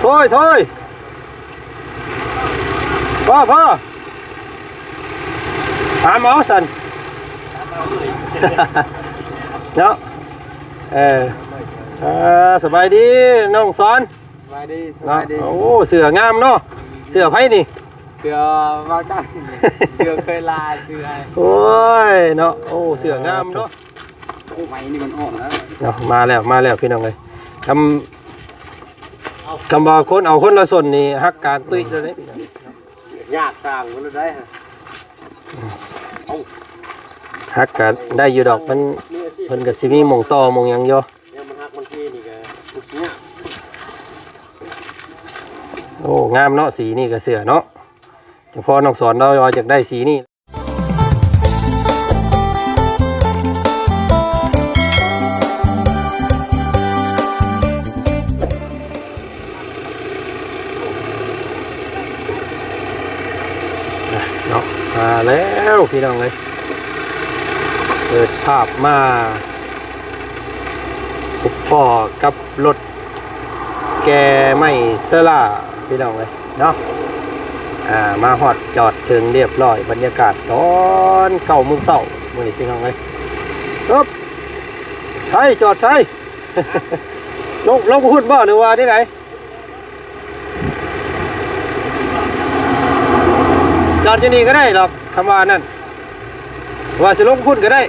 ໂອ້ຍ ໂທ້ຍ ພໍ ພໍ ຖາມເອົາຊັ້ນ ເນາະ. ເອີ ອ່າ ສະບາຍດີນ້ອງສອນ. ສະບາຍດີ ສະບາຍດີ. ໂອ້ ເສື້ອງາມເນາະ. ເສື້ອໃຜນີ້? ເສື້ອບ່າວຈັນ ເສື້ອເຄີຍລາ ເສື້ອ ໂອ້ຍເນາະ. ໂອ້ ເສື້ອງາມເນາະ. ໂອ້ ໄມ້ນີ້ມັນອ່ອນນະ ເນາະ. ມາແລ້ວ ມາແລ້ວ ພີ່ນ້ອງເອີຍ. ຄຳ ຄຳວ່າຄົນເອົາຄົນລະສົນນີ້ ຫັກກາງຕຸ້ຍເລີຍເດ້ ພີ່ນ້ອງ. ຍາກສ້າງມັນໄດ້ ເອົ້າ ຫັກກະໄດ້ຢູ່ດອກ. ມັນ ເພິ່ນກະຊິມີໝ່ອງຕໍ່ໝ່ອງຫຍັງຢູ່. ແນວມັນຫັກມັນເພນີ້ກະ ໂອ້ ງາມເນາະ. ສີນີ້ກະເສື້ອເນາະ. ຈະພໍນ້ອງສອນລາວວ່າຢາກໄດ້ສີນີ້. ເນາະ ມາແລ້ວ ພີ່ນ້ອງເອີຍ. ເປີດພາບມາ ພົບພໍ້ກັບລົດແກ່ໄມ້ເຊີລາ ພີ່ນ້ອງເອີຍເນາະ. ອ່າ ມາຮອດຈອດເຖິງຮຽບຮ້ອຍ. ບັນຍາກາດຕອນເກົ້າໂມງເຊົ້າມື້ນີ້ ພີ່ນ້ອງເອີຍ. ເອີບ ໃສ ຈອດໃສ? ລົງ ລົງພຸ້ນບໍ່ ຫຼືວ່າແນວໃດ? ຈອດຢູ່ນີ້ກໍໄດ້ດອກ ຄຳວ່ານັ້ນ ວ່າຊິລົງພຸ້ນກໍໄດ້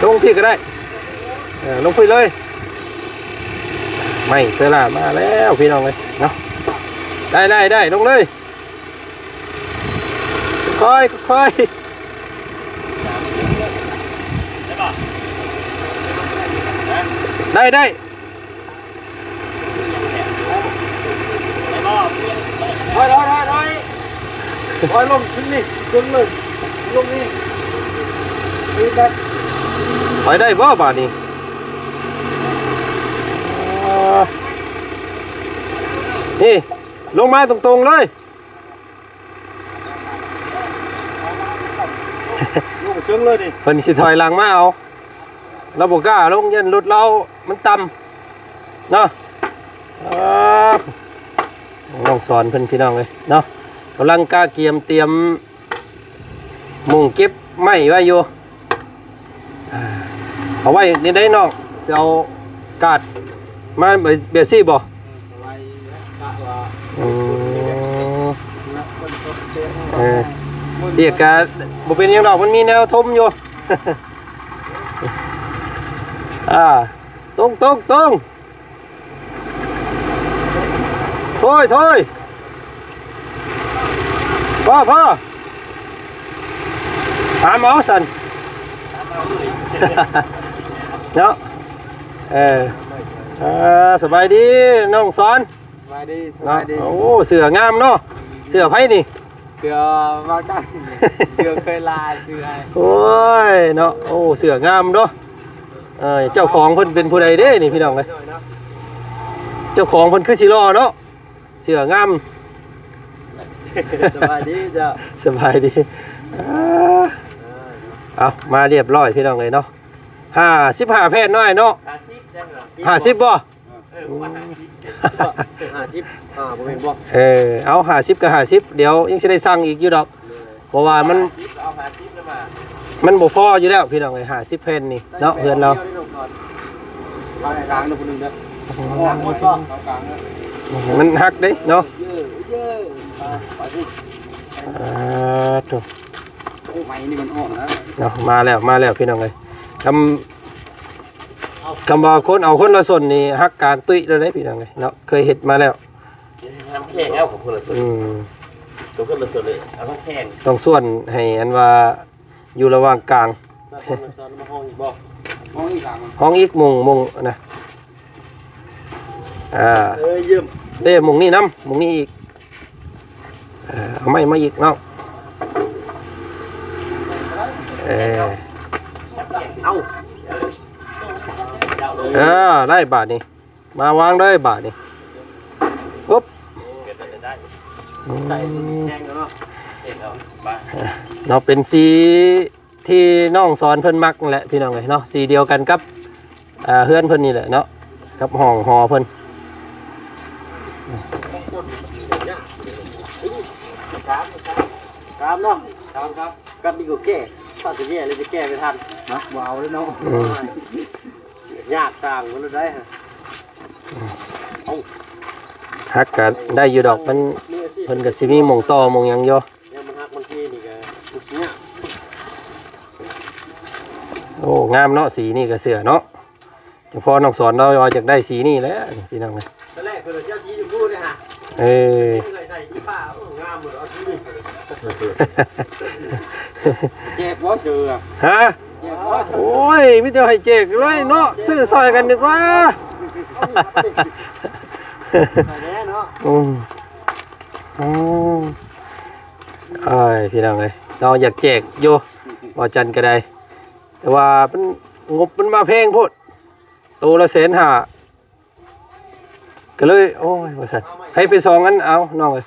ລົງພີ້ກໍໄດ້. ເອີ ລົງພີ້ເລີຍ. ໄມ້ເຊີລາມາແລ້ວ ພີ່ນ້ອງເອີຍເນາະ. ໄດ້ ໄດ້ ໄດ້ ລົງເລີຍ. ຄ່ອຍ ຄ່ອຍ ໄດ້ ໄດ້. ຖອຍ ຖອຍ ຖອຍ ຖອຍ ລົງຂຶ້ນນີ້ ຂຶ້ນເລີຍ ລົງນີ້ ຖອຍໄດ້ບໍ່ບາດນີ້? ນີ້ ລົງມາຕົງໆເລີຍ. ລົງເທິງເລີຍນີ້ ເພິ່ນຊິຖອຍຫຼັງມາເອົາ ລາວບໍ່ກ້າລົງ ຢ້ານລົດລາວມັນຕ່ຳເນາະ. ອ່າ ນ້ອງສອນເພິ່ນ ພີ່ນ້ອງເອີຍເນາະ ກຳລັງກະກຽມຕຽມມຸງເກັບໄມ້ໄວ້ຢູ່. ອ່າ ເອົາໄວ້ນີ້ໄດ້ນ້ອງ ຊິເອົາກາດມາແບບ ແບບຊີ້ບໍ່? ອືມ ເອີ ວຽກກະບໍ່ເປັນຫຍັງດອກ ມັນມີແນວຖົມຢູ່. ອ່າ ຕົງ ຕົງ ຕົງ. ໂທ້ຍ ໂທ້ຍ ພໍ ພໍ ຖາມເອົາຊັ້ນ ເນາະ. ເອີ ອ່າ ສະບາຍດີນ້ອງສອນ. ສະບາຍດີ ສະບາຍດີ. ໂອ້ ເສື້ອງາມເນາະ. ເສື້ອໃຜນີ້? ເສື້ອບ່າວຈັນ ເສື້ອເຄີຍລາ ເສື້ອ ໂອ້ຍເນາະ. ໂອ້ ເສື້ອງາມເນາະ. ເອີ ເຈົ້າຂອງເພິ່ນເປັນຜູ້ໃດເດ້ນີ້ ພີ່ນ້ອງເອີຍ? ເຈົ້າຂອງເພິ່ນຄືຊິຫຼໍ່ເນາະ ເສື້ອງາມ. ສະບາຍດີເຈົ້າ. ສະບາຍດີ. ອ່າ ເອົາ ມາຮຽບຮ້ອຍ ພີ່ນ້ອງເອີຍເນາະ. ຫ້າສິບຫ້າແຜ່ນນ້ອຍເນາະ. ຫ້າສິບ ຫ້າສິບບໍ່? ເອີ ຫ້າສິບ ຫ້າ ບໍ່ແມ່ນບໍ່? ເອີ ເອົາ ຫ້າສິບກໍຫ້າສິບ ດຽວຍັງຊິໄດ້ສັ່ງອີກຢູ່ດອກ. ເອີ ເພາະວ່າມັນ ຫ້າສິບ ເອົາຫ້າສິບແລ້ວມາ ມັນບໍ່ພໍຢູ່ແລ້ວ ພີ່ນ້ອງເອີຍ. ຫ້າສິບແຜ່ນນີ້ເນາະ ເຮືອນລາວ. ເອົາກາງເດີ ຜູ້ໜຶ່ງເດີ ເອົາກາງເດີ ມັນຫັກເດ້ເນາະ. ເອີ ເອີ ອ່າ ໂທ້ ໄມ້ນີ້ມັນອ່ອນນະ ເນາະ. ມາແລ້ວ ມາແລ້ວ ພີ່ນ້ອງເອີຍ. ຄຳ ຄຳວ່າຄົນເອົາຄົນລະສົນນີ້ ຫັກກາງຕຸ້ຍໂລດເດ້ ພີ່ນ້ອງເອີຍເນາະ. ເຄີຍເຮັດມາແລ້ວ ແຂງເອົາຂອງຄົນລະສົນ. ອືມ ຂອງຄົນລະສົນເລີຍ ເອົາຂອງແຂງ. ຕ້ອງສ່ວນໃຫ້ອັນວ່າຢູ່ລະຫວ່າງກາງ. ແລ້ວຄົນລະສົນມາຫ້ອງອີກບໍ່? ຫ້ອງອີກກາງ ຫ້ອງອີກມຸງ ມຸງນະ. ອ່າ ເອີ ຢ້ຽມ ເດ້ ມຸງນີ້ນຳ ມຸງນີ້ອີກ. ເອີ ເອົາໄມ້ມາອີກເນາະ. ເອີ ເອົາ ເອີ ໄດ້ບາດນີ້ ມາວາງເລີຍບາດນີ້. ປຶບ ອືມ ເນາະ ເປັນສີ ທີ່ນ້ອງສອນເພິ່ນມັກນັ້ນແຫຼະ ພີ່ນ້ອງເອີຍເນາະ. ສີດຽວກັນກັບ ອ່າ ເຮືອນເພິ່ນນີ້ແຫຼະເນາະ ກັບຫ້ອງຫໍເພິ່ນ. ສາມເນາະ ສາມ ກັບນີ້ກໍແກ້ ຖ້າຈະແກ້ແລ້ວຈະແກ້ໄປທັນ ນະ ບໍ່ເອົາເລີຍເນາະ ອືມ ຍາກສ້າງມັນໄດ້ ເອົາ ຫັກກໍໄດ້ຢູ່ດອກ ມັນ ເພິ່ນກໍຊິມີໝ່ອງຕໍ່ໝ່ອງຫຍັງຢູ່ ຍາມມັນຫັກມັນທີນີ້ກໍຍາກ ໂອ້ ງາມເນາະ ສີນີ້ກໍເຊື່ອເນາະ ເພາະນ້ອງສອນລາວວ່າຢາກໄດ້ສີນີ້ແຫຼະ ນີ້ພີ່ນ້ອງເອີຍ ຕອນແລກເພິ່ນວ່າຈະເອົາສີຊົມພູເດ້ຫະ ເອີ ເພິ່ນໃສ່ສີຟ້າ ໂອ້ ງາມໝົດ ເອົາສີນີ້ ແຈກບໍ່ເຊື່ອ ຮະ ແຈກບໍ່ ໂອ້ຍ ມີແຕ່ໃຫ້ແຈກເລີຍເນາະ ຊື້ຊ່ອຍກັນດີກວ່າ ໃສ່ແດ່ເນາະ ອືມ ອືມ ອ້າຍ ພີ່ນ້ອງເອີຍ ເຮົາຢາກແຈກຢູ່ ວ່າຈັ່ງກໍໄດ້ ແຕ່ວ່າມັນ ງົບມັນມາແພງໂພດ ໂຕລະແສນຫ້າ ກໍເລີຍ ໂອ້ຍ ວ່າຊັ້ນ ໃຫ້ໄປສອງອັນ ເອົາ ນ້ອງເອີຍ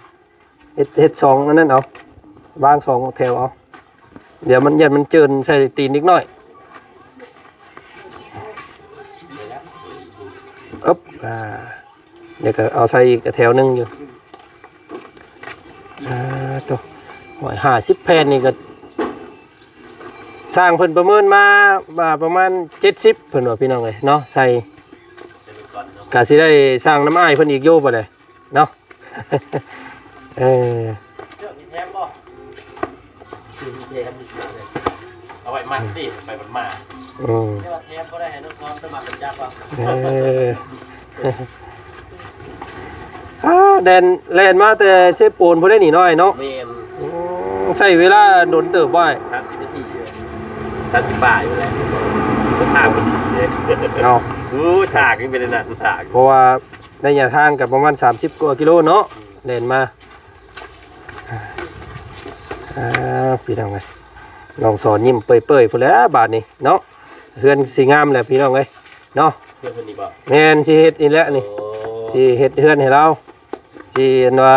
ເຮັດ ເຮັດສອງອັນນັ້ນເອົາ ວາງສອງແຖວເອົາ ດຽວມັນ ຢ້ານມັນເຈີນໃສ່ຕີນເດັກນ້ອຍ ອຶບ ອ່າ ດຽວກໍເອົາໃສ່ອີກແຖວໜຶ່ງຢູ່ ອ່າ ໂຕ ຮ້ອຍຫ້າສິບແຜ່ນນີ້ກໍ ຊ່າງເພິ່ນປະເມີນມາວ່າປະມານເຈັດສິບ ເພິ່ນວ່າ ພີ່ນ້ອງເອີຍເນາະ ໃສ່ ກະຊິໄດ້ສ້າງນຳອ້າຍເພິ່ນອີກຢູ່ບໍ່ແລະເນາະ ເອີ ເອົາໄວ້ມັດຕິ ໄປມັດມາ ອືມ ແຕ່ວ່າແຖມບໍ່ໄດ້ໃຫ້ນ້ອງສອນໄປມັດຈັກວ່າ ເອີ ອ່າ ແລ່ນ ແລ່ນມາແຕ່ເຊໂປນພຸ້ນເດ້ນີ້ນ້ອຍເນາະ ແມ່ນ ອືມ ໃຊ້ເວລາດົນເຕີບບໍ່ອ້າຍ ສາມສິບນາທີ ສາມສິບປາຍຢູ່ແຫຼະ ທາງມັນດີເດ້ເນາະ ໂອ້ ທາງຍັງເປັນອັນນັ້ນ ທາງ ເພາະວ່າໄລຍະທາງກໍປະມານສາມສິບກວ່າກິໂລເນາະ ອືມ ແລ່ນມາ ອ່າ ພີ່ນ້ອງເອີຍ ນ້ອງສອນຍິ້ມເປີຍໆ ພຸ້ນແຫຼະບາດນີ້ເນາະ ເຮືອນຊິງາມແລ້ວພີ່ນ້ອງເອີຍເນາະ ເຮືອນເພິ່ນນີ້ບໍ່ ແມ່ນ ຊິເຮັດນີ້ແຫຼະນີ້ ໂອ້ ຊິເຮັດເຮືອນໃຫ້ລາວ ຊິອັນວ່າ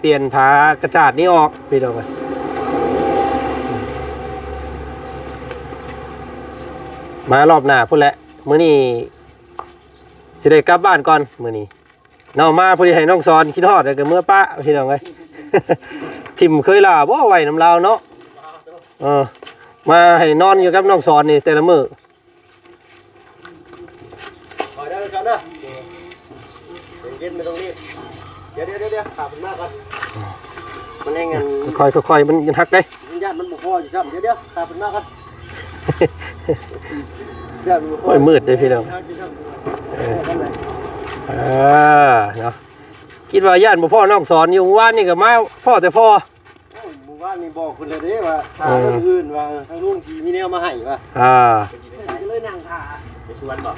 ປ່ຽນຝາກະຈາດນີ້ອອກ ພີ່ນ້ອງເອີຍ ມາລອບໜ້າພຸ້ນແຫຼະ ມື້ນີ້ຊິໄດ້ກັບບ້ານກ່ອນມື້ນີ້ ເນາະ ມາພໍດີໃຫ້ນ້ອງສອນຄິດຮອດ ແລ້ວກໍເມືອປະ ພີ່ນ້ອງເອີຍ ຖິ້ມເຄີຍຫຼ້າບໍ່ໄວ້ນຳລາວເນາະ ເອີ ມາໃຫ້ນອນຢູ່ກັບນ້ອງສອນນີ້ແຕ່ລະມື້ ຄອຍເດີ ນ້ອງສອນເດີ ເຢັນໆ ບໍ່ຕ້ອງຣີບ ດຽວໆໆ ຖ້າເພິ່ນມາກ່ອນ ມັນຍັງອັນ ຄ່ອຍໆ ຄ່ອຍໆ ມັນຍັງຫັກເດ້ ຢ້ານມັນບໍ່ພໍຢູ່ຊ້ຳ ດຽວໆ ຖ້າເພິ່ນມາກ່ອນ ໂອ້ຍ ມືດເດ້ພີ່ນ້ອງ ເອີ ເອີ ເນາະ ຄິດວ່າຢ້ານບໍ່ພໍ້ນ້ອງສອນຢູ່ ມື້ວານນີ້ກໍມາພໍ້ແຕ່ພໍ່ ໂອ້ຍ ມື້ວານນີ້ບອກເພິ່ນແລ້ວເດ້ວ່າ ຖ້າ ເອີ ມື້ອື່ນວ່າທາງລຸງຊິມີແນວມາໃຫ້ວ່າ ອ່າ ເພິ່ນກໍເລີຍນັ່ງຖ້າ ໄປສວນບໍ່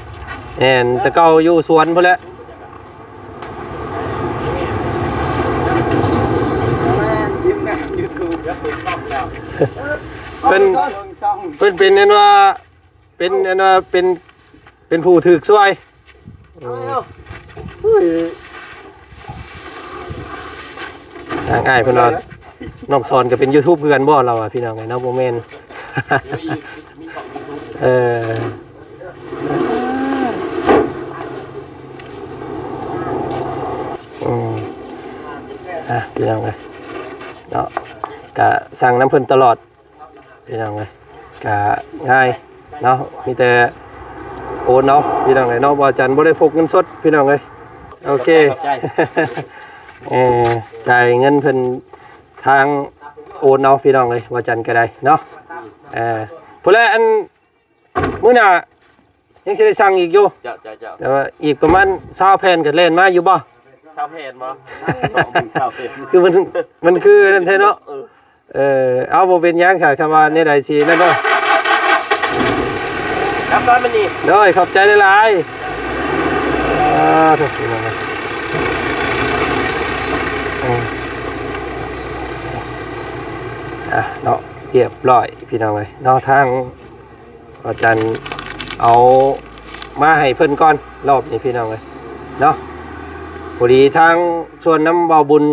ແມ່ນ ແຕ່ເກົ່າຢູ່ສວນພຸ້ນແຫຼະ ເພິ່ນ ເພິ່ນເປັນອັນວ່າ ເປັນອັນວ່າເປັນ ເປັນຜູ້ຖືກຊ່ວຍ ເອົາ ເອີ ເອົາ ເຮີ້ຍ ທາງອ້າຍເພິ່ນວ່າ ນ້ອງສອນກໍເປັນຢູທູບຄືກັນບໍ່ ລາວວ່າ ພີ່ນ້ອງເອີຍເນາະ ບໍ່ແມ່ນ ເອີ ອືມ ອ່ະ ພີ່ນ້ອງເອີຍເນາະ ກະສັ່ງນຳເພິ່ນຕະຫຼອດ ພີ່ນ້ອງເອີຍ ກະງ່າຍເນາະ ມີແຕ່ໂອນເອົາ ພີ່ນ້ອງເອີຍເນາະ ບໍ່ ອາຈານບໍ່ໄດ້ພົກເງິນສົດ ພີ່ນ້ອງເອີຍ ໂອເຄ ຂອບໃຈ ເອີ ຈ່າຍເງິນເພິ່ນທາງໂອນເອົາ ພີ່ນ້ອງເອີຍ ວ່າຈັ່ງກໍໄດ້ເນາະ ເອີ ພຸ້ນແຫຼະ ອັນ ມື້ໜ້າ ຍັງຊິໄດ້ສັ່ງອີກຢູ່ ເຈົ້າ ເຈົ້າ ເຈົ້າ ແຕ່ວ່າອີກປະມານຊາວແຜ່ນກໍແລ່ນມາຢູ່ບໍ່ ຊາວແຜ່ນບໍ່ ຊາວແຜ່ນ ຄືມັນ ມັນຄືນັ້ນແທ້ເນາະ ເອີ ເອີ ເອົາ ບໍ່ເປັນຫຍັງ ຄັນ ຄັນວ່າແນວໃດຊິນັ້ນເນາະ ກັບບ້ານມັນນີ້ ໂດຍ ຂອບໃຈຫຼາຍໆ ອ່າ ໂທ້ ພີ່ນ້ອງເອີຍ ເອີ ອ່ະ ເນາະ ຮຽບຮ້ອຍ ພີ່ນ້ອງເອີຍເນາະ ທາງ ອາຈານເອົາມາໃຫ້ເພິ່ນກ່ອນ ລອບນີ້ພີ່ນ້ອງເອີຍເນາະ ພໍດີທາງຊວນນຳເວົ້າບຸນ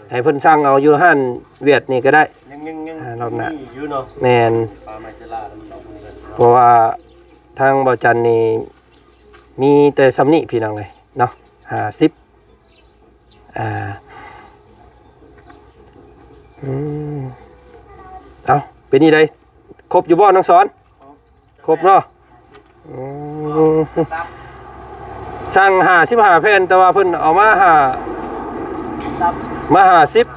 ໃຫ້ເພິ່ນສັ່ງເອົາຢູ່ຮ້ານຫວຽດນີ້ກໍໄດ້ ຍັງ ຍັງ ຍັງ ອ່າ ລອບໜ້າ ມີຢູ່ເນາະ ແມ່ນ ປາໄມ້ເຊລານຳເວົ້າບຸນເພິ່ນເນາະ ເພາະວ່າທາງເບົາຈັນນີ້ມີແຕ່ຊ່ຳນີ້ພີ່ນ້ອງເອີຍເນາະ ຫ້າສິບ ອ່າ ອືມ ເອົ້າ ເປັນນີ້ໃດ ຄົບຢູ່ບໍ່ນ້ອງສອນ? ຄົບເນາະ. ອືມ ສັ່ງຫ້າສິບຫ້າແຜ່ນ ແຕ່ວ່າເພິ່ນເອົາມາຫ້າ ມາຫ້າສິບ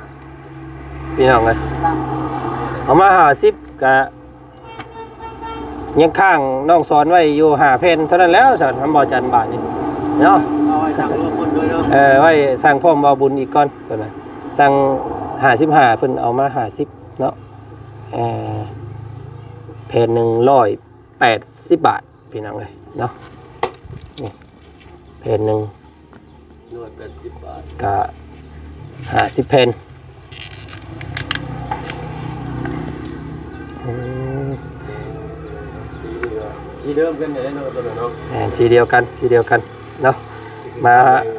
ພີ່ນ້ອງເອີຍ ເອົາມາຫ້າສິບ ກະຍັງຄ້າງນ້ອງສອນໄວ້ຢູ່ຫ້າແຜ່ນເທົ່ານັ້ນແຫຼ້ວ ຊັ້ນ ນຳບໍ່ຈັນບາດນີ້ເນາະ. ເອົາໄວ້ສັ່ງລວມໝົດເລີຍເນາະ ເອີ ໄວ້ສັ່ງພ້ອມບ່າວບຸນອີກກ່ອນ ຕົວນັ້ນ ສັ່ງຫ້າສິບຫ້າ ເພິ່ນເອົາມາຫ້າສິບເນາະ. ເອີ ແຜ່ນໜຶ່ງຮ້ອຍ ແປດສິບບາດ ພີ່ນ້ອງເອີຍເນາະ. ນີ້ແຜ່ນໜຶ່ງ ໜ່ວຍແປດສິບບາດ ກະຫ້າສິບແຜ່ນ. ອືມ ສີນີ້ກໍສີເດີມກັນຢູ່ເດ້ເນາະ ຕົວນັ້ນເນາະ. ແມ່ນ ສີດຽວກັນ ສີດຽວກັນເນາະ. ມາ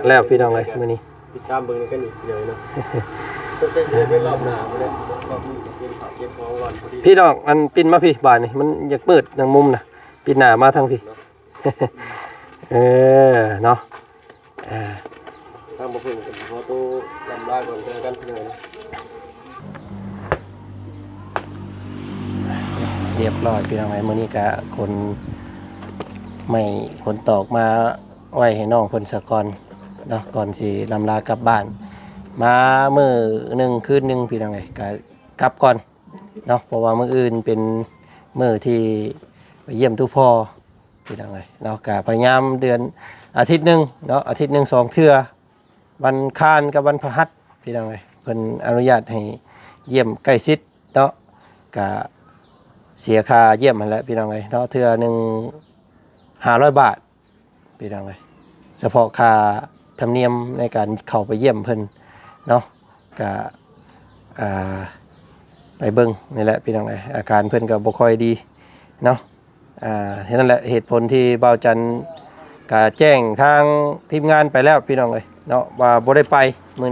ແລ້ວ ພີ່ນ້ອງເອີຍ ມື້ນີ້ ຕິດຕາມເບິ່ງນຳກັນອີກເດີເນາະ. ເປັນລອບໜ້າພຸ້ນແຫຼະ ລອບນີ້ກໍເກັບເຂົ້າເກັບຂອງກ່ອນ ພໍດີ. ພີ່ນ້ອງ ອັນ ປິ່ນມາພີ້ ບາດນີ້ມັນຢາກມືດທາງມຸມນະ ປິ່ນໜ້າມາທາງພີ້ ເນາະ. ເອີ ເນາະ ເອີ ທາງບໍ່ເພິ່ນກໍຂໍໂຕລຳລາກ່ອນ ເຈີກັນເດີເນາະ. ຮຽບຮ້ອຍ ພີ່ນ້ອງເອີຍ ມື້ນີ້ກະຂົນໄມ້ຂົນຕອກມາ ໄວ້ໃຫ້ນ້ອງເພິ່ນສາກ່ອນເນາະ ກ່ອນຊິລຳລາກັບບ້ານ. ມາມື້ໜຶ່ງຄືນໜຶ່ງ ພີ່ນ້ອງເອີຍ ກະກັບກ່ອນເນາະ ເພາະວ່າມື້ອື່ນເປັນມື້ທີ່ໄປຢ້ຽມຕູ້ພໍ່ ພີ່ນ້ອງເອີຍເນາະ. ກະພະຍາຍາມເດືອນ ອາທິດໜຶ່ງເນາະ ອາທິດໜຶ່ງສອງເທື່ອ ວັນອັງຄານກັບວັນພະຫັດ ພີ່ນ້ອງເອີຍ ເພິ່ນອະນຸຍາດໃຫ້ຢ້ຽມໃກ້ຊິດເນາະ. ກະເສຍຄ່າຢ້ຽມຫັ້ນແຫຼະ ພີ່ນ້ອງເອີຍເນາະ ເທື່ອໜຶ່ງຫ້າຮ້ອຍບາດ ພີ່ນ້ອງເອີຍ ສະເພາະຄ່າທຳນຽມໃນການເຂົ້າໄປຢ້ຽມເພິ່ນເນາະ. ກະ ອ່າ ໄປເບິ່ງນີ້ແຫຼະ ພີ່ນ້ອງເອີຍ ອາການເພິ່ນກໍບໍ່ຄ່ອຍດີເນາະ. ອ່າ ເຮັດນັ້ນແຫຼະ ເຫດຜົນທີ່ບ່າວຈັນກະແຈ້ງທາງທີມງານໄປແລ້ວ ພີ່ນ້ອງເອີຍເນາະ ວ່າບໍ່ໄດ້ໄປມື້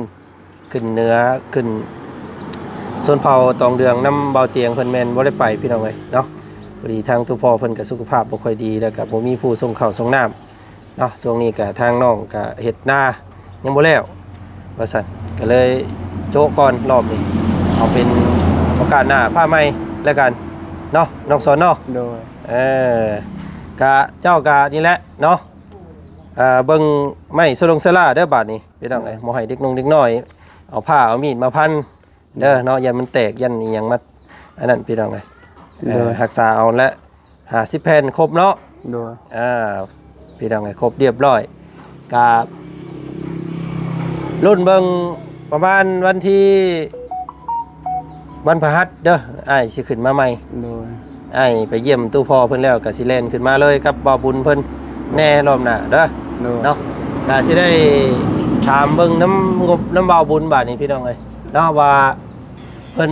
ຂຶ້ນເໜືອ ຂຶ້ນຊົນເຜົ່າຕອງເດືອງນຳບ່າວຕຽງເພິ່ນແມ່ນບໍ່ໄດ້ໄປ ພີ່ນ້ອງເອີຍເນາະ. ພໍດີທາງຕູ້ພໍ່ເພິ່ນກໍສຸຂະພາບບໍ່ຄ່ອຍດີ ແລ້ວກໍບໍ່ມີຜູ້ສົ່ງເຂົ້າສົ່ງນ້ຳເນາະ. ຊ່ວງນີ້ກໍທາງນ້ອງກໍເຮັດນາຍັງບໍ່ແລ້ວວ່າຊັ້ນ ກໍເລີຍໂຈະກ່ອນລອບນີ້ ເອົາເປັນໂອກາດໜ້າພາໃໝ່ແລ້ວກັນເນາະ ນ້ອງສອນເນາະ. ໂດຍ ເອີ ກະເຈົ້າກະນີ້ແຫຼະເນາະ ເອີ ເບິ່ງໄມ້ສະຫຼົງສະຫຼາເດີບາດນີ້ ພີ່ນ້ອງເອີຍ ບໍ່ໃຫ້ເດັກນົງເດັກນ້ອຍເອົາພ້າເອົາມີດມາພັນເດີເນາະ ຢ້ານມັນແຕກ ຢ້ານອີ່ຫຍັງມາອັນນັ້ນ ພີ່ນ້ອງເອີຍ. ເອີ ໂດຍ ຮັກສາເອົາແຫຼະ ຫ້າສິບແຜ່ນຄົບເນາະ. ໂດຍ ອ່າ ພີ່ນ້ອງເອີຍ ຄົບຮຽບຮ້ອຍ ກະລຸ້ນເບິ່ງປະມານວັນທີ ວັນພະຫັດເດີ ອ້າຍຊິຂຶ້ນມາໃໝ່. ໂດຍ ອ້າຍໄປຢ້ຽມຕູ້ພໍ່ເພິ່ນແລ້ວ ກະຊິແລ່ນຂຶ້ນມາເລີຍກັບບ່າວບຸນເພິ່ນແດ່ລອບໜ້າເດີ. ໂດຍ ເນາະ ກະຊິໄດ້ຖາມເບິ່ງນຳງົບນຳບ່າວບຸນບາດນີ້ ພີ່ນ້ອງເອີຍເນາະ ວ່າເພິ່ນ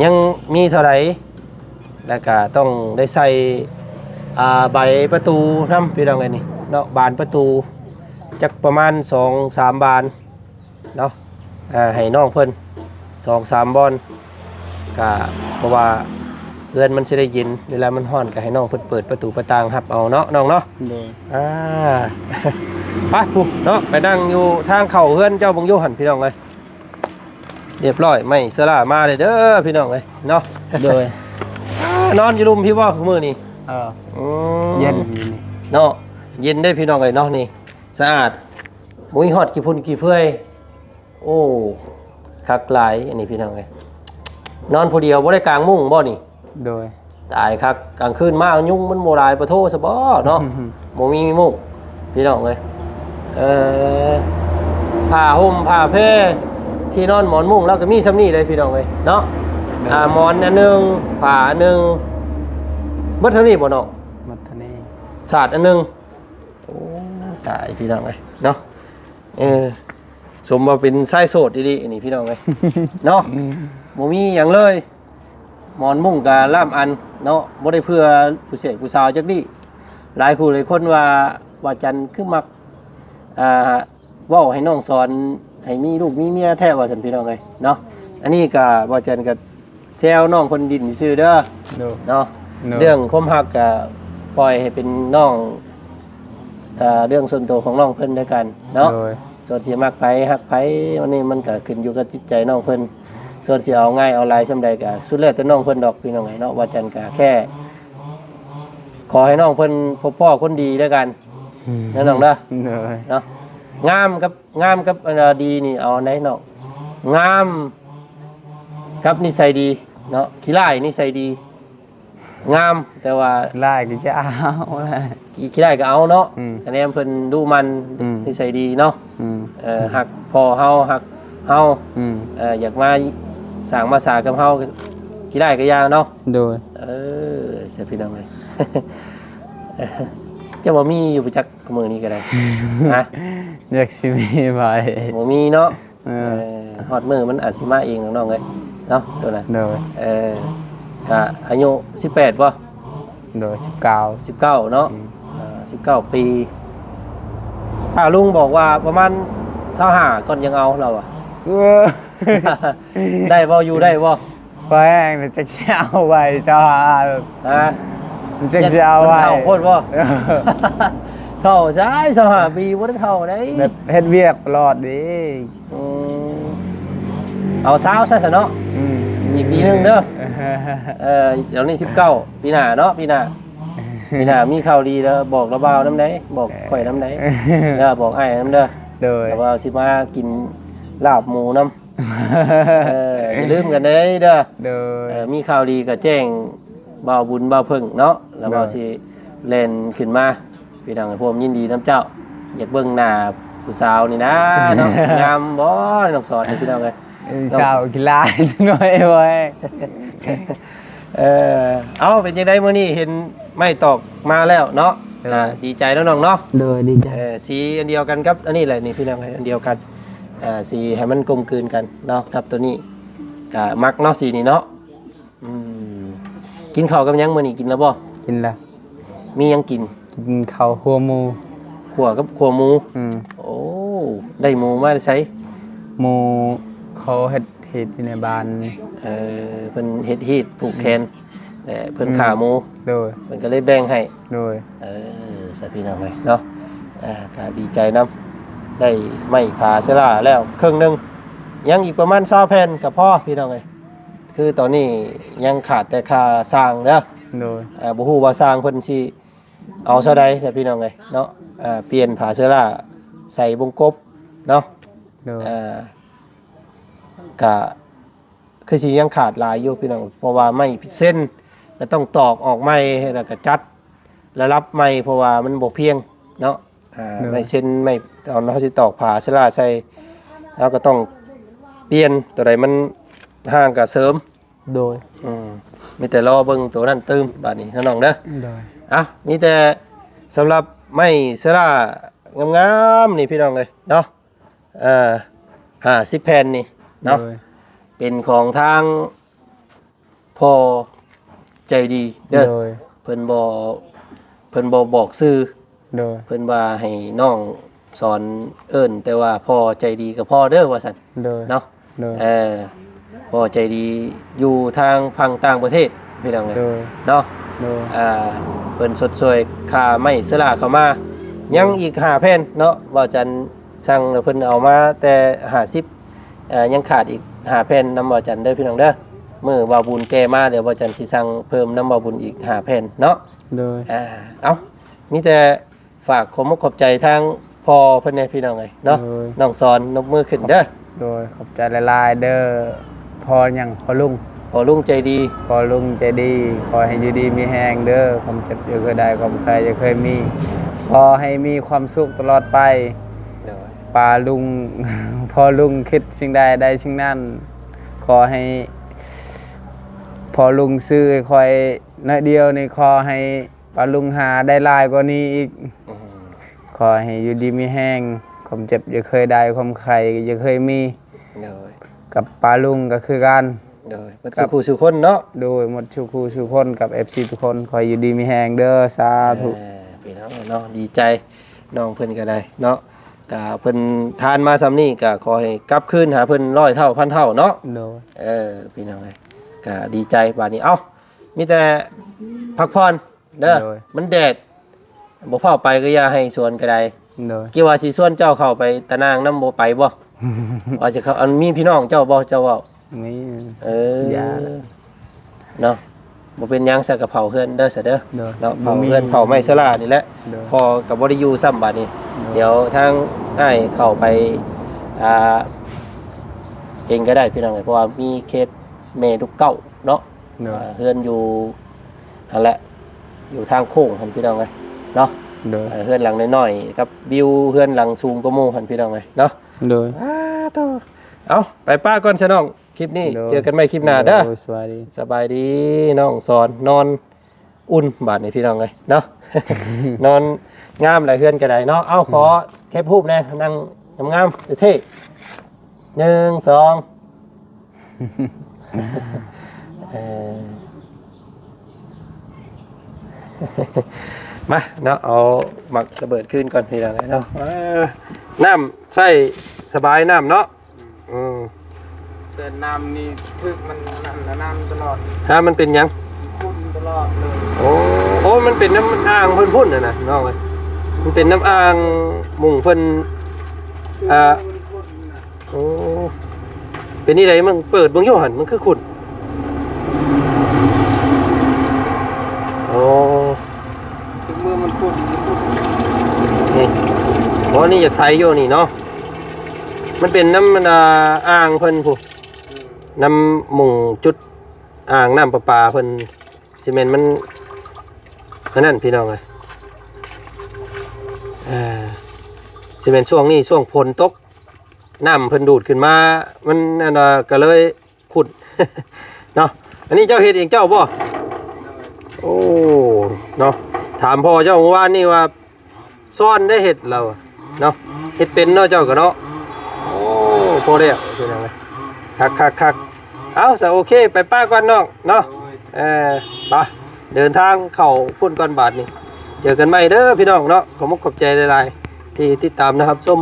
ຍັງມີເທົ່າໃດ ແລ້ວກະຕ້ອງໄດ້ໃສ່ ອ່າ ໃບປະຕູນຳ ພີ່ນ້ອງເອີຍ ນີ້ເນາະ ບານປະຕູ ຈັກປະມານສອງສາມບານເນາະ ອ່າ ໃຫ້ນ້ອງເພິ່ນສອງສາມບ່ອນ ກະເພາະວ່າເຮືອນມັນຊິໄດ້ເຢັນ ເວລາມັນຮ້ອນກະໃຫ້ນ້ອງເພິ່ນເປີດປະຕູປະຕ່າງຮັບເອົາເນາະ ນ້ອງເນາະ. ໂດຍ ອ່າ ໄປພຸ້ນເນາະ ໄປນັ່ງຢູ່ທາງເຂົ້າເຮືອນເຈົ້າເບິ່ງຢູ່ຫັ້ນ ພີ່ນ້ອງເອີຍ. ຮຽບຮ້ອຍ ໄມ້ສະຫຼາມາເລີຍເດີພີ່ນ້ອງເອີຍເນາະ. ໂດຍ ນອນຢູ່ລຸ່ມພີ້ບໍ່ມື້ນີ້? ເອີ ອືມ ເຢັນເນາະ ເຢັນເດ້ພີ່ນ້ອງເອີຍເນາະ. ນີ້ສະອາດ ບໍ່ມີຮອດຂີ້ຝຸ່ນຂີ້ເຟືອຍ. ໂອ້ ຄັກຫຼາຍອັນນີ້ພີ່ນ້ອງເອີຍ. ນອນຜູ້ດຽວບໍ່ໄດ້ກາງມຸ້ງບໍ່ນີ້? ໂດຍ ຕາຍຄັກ ກາງຄືນມາຍຸງມັນບໍ່ຫຼາຍປະໂທສະບໍເນາະ. ບໍ່ມີມຸ້ງພີ່ນ້ອງເອີຍ. ເອີ ຜ້າຫົ່ມຜ້າແພ ທີ່ນອນໝອນມຸ້ງລາວກໍມີຊ່ຳນີ້ເດ້ພີ່ນ້ອງເອີຍເນາະ. ໂດຍ ອ່າ ໝອນອັນໜຶ່ງ ຜ້າອັນໜຶ່ງ ເບິດເທົ່ານີ້ບໍ່ນ້ອງ? ເບິດເທົ່ານີ້ ສາດອັນໜຶ່ງ. ໂອ້ ຕາຍພີ່ນ້ອງເອີຍເນາະ. ເອີ ສົມວ່າເປັນຊາຍໂສດອີ່ຫຼີອັນນີ້ພີ່ນ້ອງເອີຍເນາະ. ອືມ ບໍ່ມີຫຍັງເລີຍ ໝອນມຸ້ງກະລ້າມອັນເນາະ ບໍ່ໄດ້ເພື່ອຜູ້ເສກຜູ້ສາວຈັກດີ້. ຫຼາຍຄູ່ຫຼາຍຄົນວ່າ ວ່າຈັນຄືມັກ ອ່າ ເວົ້າໃຫ້ນ້ອງສອນໃຫ້ມີລູກມີເມຍແທ້ວ່າຊັ້ນພີ່ນ້ອງເອີຍເນາະ. ອັນນີ້ກະວ່າຈັນກະ ແຊວນ້ອງເພິ່ນຫຼິ້ນຊື່ເດີ. ໂດຍ ເນາະ ໂດຍ ເລື່ອງຄວາມຮັກກະປ່ອຍໃຫ້ເປັນນ້ອງ ອ່າ ເລື່ອງສ່ວນໂຕຂອງນ້ອງເພິ່ນແລ້ວກັນເນາະ. ໂດຍ ສ່ວນຊິມັກໃຜຮັກໃຜ ອັນນີ້ມັນກໍຂຶ້ນຢູ່ກັບຈິດໃຈນ້ອງເພິ່ນ. ສ່ວນຊິເອົາງ່າຍເອົາຫຼາຍສ່ຳໃດກໍສຸດແລ້ວແຕ່ນ້ອງເພິ່ນດອກ ພີ່ນ້ອງເອີຍເນາະ. ວ່າຈັ່ງກໍແຄ່ຂໍໃຫ້ນ້ອງເພິ່ນພົບພໍ້ຄົນດີແລ້ວກັນ ອືມ ເນາະນ້ອງເດີ. ໂດຍ ເນາະ ງາມກັບ ງາມກັບ ອັນ ດີນີ້ເອົາອັນໃດນ້ອງ? ງາມກັບນິໄສດີເນາະ. ຂີ້ຮ້າຍນິໄສດີ ງາມ ແຕ່ວ່າຂີ້ຮ້າຍກໍຈະເອົາແຫຼະ ຂີ້ ຂີ້ຮ້າຍກໍເອົາເນາະ. ອືມ ຄະແນນເພິ່ນດຸໝັ່ນ ອືມ ນິໄສດີເນາະ. ອືມ ເອີ ຮັກພໍ່ເຮົາ ຮັກເຮົາ ອືມ ເອີ ຢາກມາສ້າງມາສາກັບເຮົາ ຂີ້ຮ້າຍກໍຢ່າເນາະ. ໂດຍ ເອີ ຊະ ພີ່ນ້ອງເອີຍ ຈະບໍ່ມີຢູ່ປະຈັກມື້ນີ້ກໍໄດ້ ຮະ ຢາກຊິມີໄປ ບໍ່ມີເນາະ. ເອີ ເອີ ຮອດມື້ມັນອາດຊິມາເອງນ້ອງເອີຍເນາະ ໂຕນັ້ນ. ໂດຍ ເອີ ກະອາຍຸສິບແປດບໍ່? ໂດຍ ສິບເກົ້າ ສິບເກົ້າເນາະ. ອືມ ເອີ ສິບເກົ້າປີ ປ້າລຸງບອກວ່າປະມານຊາວຫ້າກ່ອນຍັງເອົາລາວວ່າ. ເອີ ໄດ້ບໍ່? ຢູ່ໄດ້ບໍ່? ພໍແຮງແລ້ວ ຈັກຊິເອົາໄວ້ຊາວຫ້າ ຮະ ຈັກຊິເອົາໄວ້ ມັນເຖົ້າໂພດບໍ່? ເອີ ເຖົ້າຊາຍ ຊາວຫ້າປີບໍ່ໄດ້ເຖົ້າໃດ ແບບເຮັດວຽກຕະຫຼອດເດ້. ອືມ ເອົາຊາວຊະຊະເນາະ. ອືມ ອີກປີໜຶ່ງເດີ. ເອີ ດຽວນີ້ສິບເກົ້າ ປີໜ້າເນາະ ປີໜ້າ ປີໜ້າມີຂ່າວດີແລ້ວບອກລາວບ່າວນຳໃດ ບອກຂ້ອຍນຳໃດ ເດີ ບອກອ້າຍນຳເດີ. ໂດຍ ລາວບ່າວຊິມາກິນລາບໝູນຳ. ເອີ ຢ່າລືມກັນເດີ ເດີ. ໂດຍ ເອີ ມີຂ່າວດີກໍແຈ້ງບ່າວບຸນບ່າວເພິ່ງເນາະ ແລ້ວບ່າວ ໂດຍ ຊິແລ່ນຂຶ້ນມາ ພີ່ນ້ອງ ພວມຍິນດີນຳເຈົ້າ. ຢາກເບິ່ງໜ້າຜູ້ສາວນີ້ນາເນາະ ງາມບໍ່ ນ້ອງສອນນີ້ ພີ່ນ້ອງເອີຍ. ເອີ ສາວຂີ້ລ້າຍໜ້ອຍເວີຍ. ເອີ ເອົ້າ ເປັນຈັ່ງໃດມື້ນີ້ເຫັນໄມ້ຕອກມາແລ້ວເນາະ? ໂດຍ ອ່າ ດີໃຈເນາະນ້ອງເນາະ. ໂດຍ ດີໃຈ. ເອີ ສີອັນດຽວກັນກັບອັນນີ້ແຫຼະນີ້ ພີ່ນ້ອງເອີຍ ອັນດຽວກັນ. ອ່າ ສີໃຫ້ມັນກົມກືນກັນເນາະ ກັບໂຕນີ້ ກະມັກເນາະ ສີນີ້ເນາະ. ອືມ ກິນເຂົ້າກັບຫຍັງມື້ນີ້ ກິນແລ້ວບໍ່? ກິນແລ້ວ. ມີຫຍັງກິນ? ກິນເຂົ້າຂົ້ວໝູ. ຂົ້ວກັບຂົ້ວໝູ? ອືມ. ໂອ້ ໄດ້ໝູມາແຕ່ໃສ? ໝູເຂົາເຮັດຮີດຢູ່ໃນບ້ານ. ເອີ ເພິ່ນເຮັດຮີດຜູກແຂນ ອືມ ແລະ ເພິ່ນ ອືມ ຂ້າໝູ. ໂດຍ ເພິ່ນກໍເລີຍແບ່ງໃຫ້. ໂດຍ ເອີ ຊະ ພີ່ນ້ອງເອີຍເນາະ. ເອີ ກໍດີໃຈນຳ ໄດ້ໄມ້ຜາເຊລາແລ້ວເຄິ່ງໜຶ່ງ ຍັງອີກປະມານຊາວແຜ່ນກໍພໍ ພີ່ນ້ອງເອີຍ. ຄືຕອນນີ້ຍັງຂາດແຕ່ຄ່າຊ່າງເດີ. ໂດຍ ເອີ ບໍ່ຮູ້ວ່າຊ່າງເພິ່ນຊິເອົາເທົ່າໃດແຫຼະ ພີ່ນ້ອງເອີຍເນາະ. ເອີ ປ່ຽນຜ້າເຊື້ອລາໃສ່ວົງກົບເນາະ. ໂດຍ ເອີ ກະຄືຊິຍັງຂາດຫຼາຍຢູ່ ພີ່ນ້ອງ ເພາະວ່າໄມ້ເຊັນ ລະຕ້ອງຕອກອອກໃໝ່ ລະກະຈັດລະດັບໃໝ່ ເພາະວ່າມັນບໍ່ພຽງເນາະ. ອ່າ ໂດຍ ໄມ້ເຊັນ ໄມ້ ຕອນເຮົາຊິຕອກຜ້າເຊື້ອລາໃສ່ ເຮົາກໍຕ້ອງປ່ຽນ ໂຕໃດມັນຫ່າງກໍເສີມ. ໂດຍ ອືມ ມີແຕ່ລໍເບິ່ງໂຕນັ້ນຕື່ມບາດນີ້ເນາະນ້ອງເດີ. ໂດຍ ເອົ້າ ມີແຕ່ສຳລັບໄມ້ເຊື້ອລາງາມໆນີ້ ພີ່ນ້ອງເອີຍເນາະ. ເອີ ຫ້າສິບແຜ່ນນີ້ເນາະ. ໂດຍ ເປັນຂອງທາງພໍ່ໃຈດີເດີ. ໂດຍ ເພິ່ນບໍ່ ເພິ່ນບໍ່ບອກຊື່. ໂດຍ ເພິ່ນວ່າໃຫ້ນ້ອງສອນເອີ້ນແຕ່ວ່າພໍ່ໃຈດີກໍພໍເດີວ່າຊັ້ນ. ໂດຍ ເນາະ. ໂດຍ ເອີ ພໍ່ໃຈດີຢູ່ທາງຝັ່ງຕ່າງປະເທດ ພີ່ນ້ອງເອີຍ. ໂດຍ ເນາະ. ໂດຍ ອ່າ ເພິ່ນຊົດຊ່ວຍຄ່າໄມ້ເຊື້ອລາເຂົ້າມາ ໂດຍ ຍັງອີກຫ້າແຜ່ນເນາະ ບ່າວຈັນ ສັ່ງແລ້ວເພິ່ນເອົາມາແຕ່ຫ້າສິບ ເອີ ຍັງຂາດອີກຫ້າແຜ່ນນຳບ່າວຈັນເດີ ພີ່ນ້ອງເດີ. ມື້ບ່າວບຸນແກ່ມາ ດຽວບ່າວຈັນຊິສັ່ງເພີ່ມນຳບ່າວບຸນອີກຫ້າແຜ່ນເນາະ. ໂດຍ ອ່າ ເອົ້າ ມີແຕ່ຝາກຂອບມຸກຂອບໃຈທາງພໍ່ເພິ່ນແດ່ ພີ່ນ້ອງເອີຍເນາະ. ໂດຍ ນ້ອງສອນ ນົບມືຂຶ້ນເດີ. ໂດຍ ຂອບໃຈຫຼາຍໆເດີ. ພໍ່ຫຍັງ? ພໍ່ລຸງ. ພໍ່ລຸງໃຈດີ. ພໍ່ລຸງໃຈດີ ຂໍໃຫ້ຢູ່ດີມີແຮງເດີ. ຄວາມເຈັບຢ່າເຄີຍໄດ້ ຄວາມໄຂ້ຢ່າເຄີຍມີ ຂໍໃຫ້ມີຄວາມສຸກຕະຫຼອດໄປ. ໂດຍ ປ້າລຸງ ພໍ່ລຸງຄິດສິ່ງໃດໄດ້ສິ່ງນັ້ນ. ຂໍໃຫ້ພໍ່ລຸງຊື້ໃຫ້ຂ້ອຍໜ້ອຍດຽວນີ້ ຂໍໃຫ້ປ້າລຸງຫາໄດ້ຫຼາຍກວ່ານີ້ອີກ. ອືມ ຂໍໃຫ້ຢູ່ດີມີແຮງ ຄວາມເຈັບຢ່າເຄີຍໄດ້ ຄວາມໄຂ້ຢ່າເຄີຍມີ. ໂດຍ ກັບປ້າລຸງກໍຄືກັນ. ໂດຍ ໝົດ ກັບ ສູ່ຄູ່ສູ່ຄົນເນາະ. ໂດຍ ໝົດສູ່ຄູ່ສູ່ຄົນ ກັບເອັຟຊີທຸກຄົນ ຂໍໃຫ້ຢູ່ດີມີແຮງເດີ. ສາທຸ. ເອີ ພີ່ນ້ອງເນາະ ດີໃຈ ນ້ອງເພິ່ນກໍໄດ້ເນາະ. ກະເພິ່ນທານມາສ່ຳນີ້ ກະຂໍໃຫ້ກັບຄືນຫາເພິ່ນຮ້ອຍເທົ່າພັນເທົ່າເນາະ. ໂດຍ ເອີ ພີ່ນ້ອງເອີຍ ກະດີໃຈບາດນີ້. ເອົ້າ ມີແຕ່ພັກຜ່ອນ ເດີ. ໂດຍ ມັນແດດ ບໍ່ພາໄປກໍຢ່າໃຫ້ຊວນກໍໄດ້. ໂດຍ ຄິດວ່າຊິຊວນເຈົ້າເຂົ້າໄປຕານາງນຳ ບໍ່ໄປບໍ່? ວ່າຊິເຂົ້າ ອັນ ມີພີ່ນ້ອງເຈົ້າບໍ່ ເຈົ້າເວົ້າ? ມີ ເອີ ຢ່າລະ ເນາະ ບໍ່ເປັນຫຍັງ ຊະກະເຜົາເຮືອນເດີ ຊະເດີ ໂດຍ ເນາະ ບໍ່ມີ ເຜົາເຮືອນເຜົາໄມ້ສາລານີ້ແຫຼະ ໂດຍ ພໍ່ກໍບໍ່ໄດ້ຢູ່ຊ້ຳບາດນີ້ ໂດຍ ດຽວທາງອ້າຍເຂົ້າໄປ ອ່າ ເອງກໍໄດ້ພີ່ນ້ອງເອີຍ ເພາະວ່າມີເຂດແມ່ລູກເຕົ້າເນາະ ໂດຍ ອ່າ ເຮືອນຢູ່ຫັ້ນແຫຼະ ຢູ່ທາງໂຄ້ງຫັ້ນພີ່ນ້ອງເອີຍເນາະ ໂດຍ ເອີ ເຮືອນຫຼັງນ້ອຍໆ ກັບວິວເຮືອນຫຼັງສູງກວ່າໝູ່ຫັ້ນພີ່ນ້ອງເອີຍເນາະ ໂດຍ ອ້າໂຕ ເອົາ ໄປປະກ່ອນຊະນ້ອງ ຄລິບນີ້ ໂດຍ ເຈີກັນໃໝ່ຄລິບໜ້າເດີ ໂດຍ ສະບາຍດີ ສະບາຍດີ ນ້ອງສອນ ນອນອຸ່ນບາດນີ້ພີ່ນ້ອງເອີຍເນາະ ນອນງາມຫຼາຍເຮືອນກໍໄດ້ເນາະ ເອົາ ຂໍເກັບຮູບແດ່ ນັ່ງງາມໆ ເທ່ໆ ໜຶ່ງ ສອງ ເອີ ມາເນາະ ເອົາໝາກລະເບີດຄືນກ່ອນພີ່ນ້ອງເອີຍເນາະ ອ່າ ນ້ຳໃຊ້ສະບາຍນ້ຳເນາະ ອືມ ແຕ່ນ້ຳນີ້ຖືກມັນນັ້ນລະ ນ້ຳຕະຫຼອດ ຮະ ມັນເປັນຫຍັງ? ຂຸ້ນຕະຫຼອດເລີຍ ໂອ້ ໂອ້ ມັນເປັນນ້ຳອ່າງເພິ່ນພຸ້ນນະນ້ອງເອີຍ ມັນເປັນນ້ຳອ່າງໝຸ່ງເພິ່ນ ອ່າ ໂອ້ ເປັນນີ້ໃດ ມັນເປີດເບິ່ງຢູ່ຫັ້ນ ມັນຄືຂຸ້ນ ໂອ້ ຖືກມືມັນຂຸ້ນ ມັນຂຸ້ນ ນີ້ ໂອ້ ນີ້ຢາກໃສຢູ່ນີ້ເນາະ ມັນເປັນນ້ຳ ອັນ ອ່າ ອ່າງເພິ່ນພຸ້ນ ອືມ ນ້ຳໝຸ່ງຈຸດອ່າງນ້ຳປະປາເພິ່ນ ຊິແມ່ນມັນ ອັນນັ້ນພີ່ນ້ອງເອີຍ ເອີ ຊິແມ່ນຊ່ວງນີ້ ຊ່ວງຝົນຕົກ ນ້ຳເພິ່ນດູດຂຶ້ນມາ ມັນ ອັນ ກໍເລີຍຂຸ້ນເນາະ ອັນນີ້ເຈົ້າເຮັດເອງເຈົ້າບໍ່? ໂອ້ ເນາະ ຖາມພໍ່ເຈົ້າມື້ວານນີ້ວ່າ ສອນໄດ້ເຮັດລາວເນາະ ເຮັດເປັນເນາະເຈົ້າກໍເນາະ ໂອ້ ພໍແລ້ວພີ່ນ້ອງເອີຍ ຄັກໆໆ ເອົາ ສະ ໂອເຄ ໄປປະກ່ອນນ້ອງເນາະ ເອີ ໄປ ເດີນທາງເຂົ້າພຸ້ນກ່ອນບາດນີ້ ເຈີກັນໃໝ່ເດີພີ່ນ້ອງເນາະ ຂອບມຸກຂອບໃຈຫຼາຍໆ ທີ່ຕິດຕາມນະຮັບຊົມ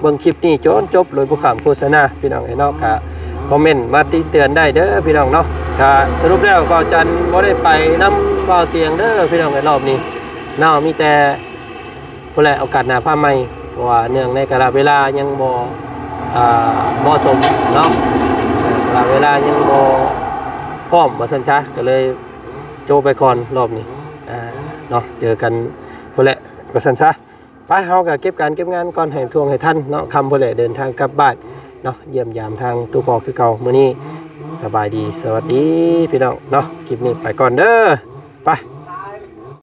ເບິ່ງຄລິບນີ້ຈົນຈົບ ໂດຍບໍ່ຂ້າມໂຄສະນາ ພີ່ນ້ອງເອີຍເນາະ ກະຄອມເມັນມາຕິເຕືອນໄດ້ເດີພີ່ນ້ອງເນາະ ກະສະຫຼຸບແລ້ວກໍຈັນບໍ່ໄດ້ໄປນຳບ່າວຕຽງເດີພີ່ນ້ອງເອີຍ ລອບນີ້ເນາະ ມີແຕ່ ພຸ້ນແຫຼະ ໂອກາດໜ້າພາໃໝ່ ເພາະວ່າເນື່ອງໃນກາລະເວລາຍັງບໍ່ ອ່າ ເໝາະສົມເນາະ ເອີ ກາລະເວລາຍັງບໍ່ພ້ອມວ່າຊັ້ນຊະ ກໍເລີຍໂຈະໄປກ່ອນລອບນີ້ ອ່າ ເນາະ ເຈີກັນພຸ້ນແຫຼະວ່າຊັ້ນຊະ ໄປ ເຮົາກໍເກັບການເກັບງານກ່ອນໃຫ້ທ່ວງໃຫ້ທັນເນາະ ຄ່ຳພຸ້ນແຫຼະ ເດີນທາງກັບບ້ານເນາະ ຢ້ຽມຢາມທາງຕູ້ພໍ່ຄືເກົ່າ ມື້ນີ້ສະບາຍດີ ສະຫວັດດີພີ່ນ້ອງເນາະ ຄລິບນີ້ໄປກ່ອນເດີ ໄປ.